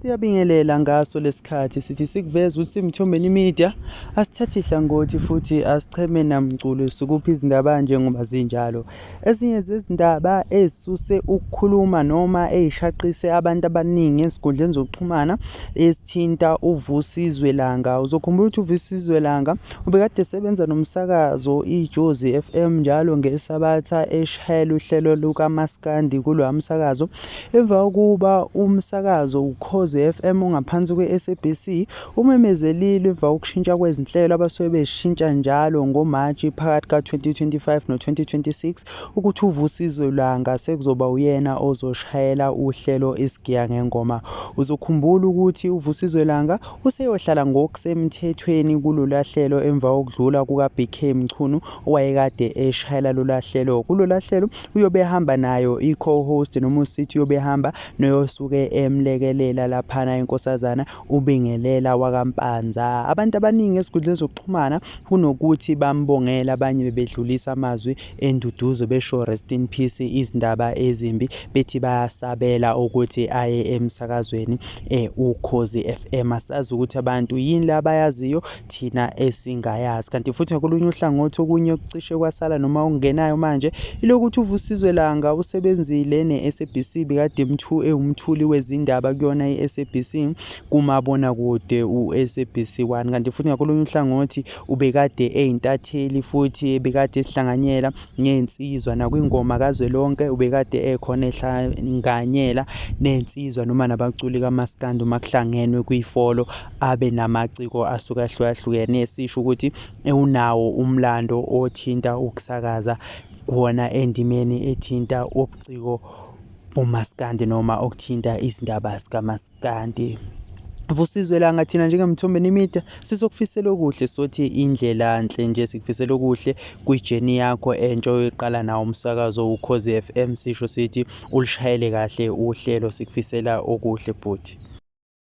Siyabingelela ngaso lesikhathi sithi sikuveza ukuthi Mthombeni Media asithathi hlangothi futhi asicheme namculo sikuphi izindaba njengoba zinjalo. Ezinye zezindaba ezisuse ukukhuluma noma ey'shaqise abantu abaningi ezinkundleni zokuxhumana ezithinta uVusizwe Langa. Uzokhumbula ukuthi uVusizwe Langa ubekade esebenza nomsakazo iJozi FM njalo ngeSabatha eshayela uhlelo lukamaskandi kuloya msakazo. Emva kokuba umsakazo uKhozi FM ongaphansi kwe-SABC umemezelile emva kokushintsha kwezinhlelo abasuke bezishintsha njalo ngoMarch phakathi ka-2025 no-2026 ukuthi uVusizwe Langa sekuzoba uyena ozoshayela uhlelo Isigiya Ngengoma. Uzokhumbula ukuthi uVusizwe Langa useyohlala ngokusemthethweni kulolu hlelo emva kokudlula kukaBK Mchunu owayekade eshayela lolu hlelo. Kulolu hlelo uyobe ehamba nayo i-co-host noma usithi uyobe ehamba noyosuke emlekelela laphana inkosazana uBingelela wakaMpanza. Abantu abaningi ezinkundleni zokuxhumana kunokuthi bambongela abanye bebedlulisa amazwi enduduzo besho rest in peace izindaba ezimbi bethi bayasabela ukuthi aye emsakazweni eh, Ukhozi FM. Asazi ukuthi abantu yini la abayaziyo thina esingayazi. Kanti futhi ngakolunye uhlangothi okunye okucishe kwasala noma okungenayo manje ilokuthi uVusizwe Langa usebenzile ne-SABC bekade ewumthuli wezindaba kuyona i-SABC kumabonakude u-SABC 1. Kanti futhi ngakolunye uhlangothi ubekade eyintatheli futhi ebekade ehlanganyela ney'nsizwa nakwingoma kazwelonke ubekade ekhona ehlanganyela ney'nsizwa noma nabaculi kamaskandi uma kuhlangenwe kwifolo abe namaciko asuke ahlukahlukene esisho ukuthi unawo umlando othinta ukusakaza kuwona endimeni ethinta ubuciko bomaskandi noma okuthinta izindaba zikamaskandi. Vusizwe Langa thina njengeMthombeni Media sizokufisela okuhle sothi indlela nhle nje sikufisela okuhle kwijeni yakho entsha oyoyiqala nawo umsakazo uKhozi FM sisho sithi ulishayele kahle uhlelo sikufisela okuhle bhuti.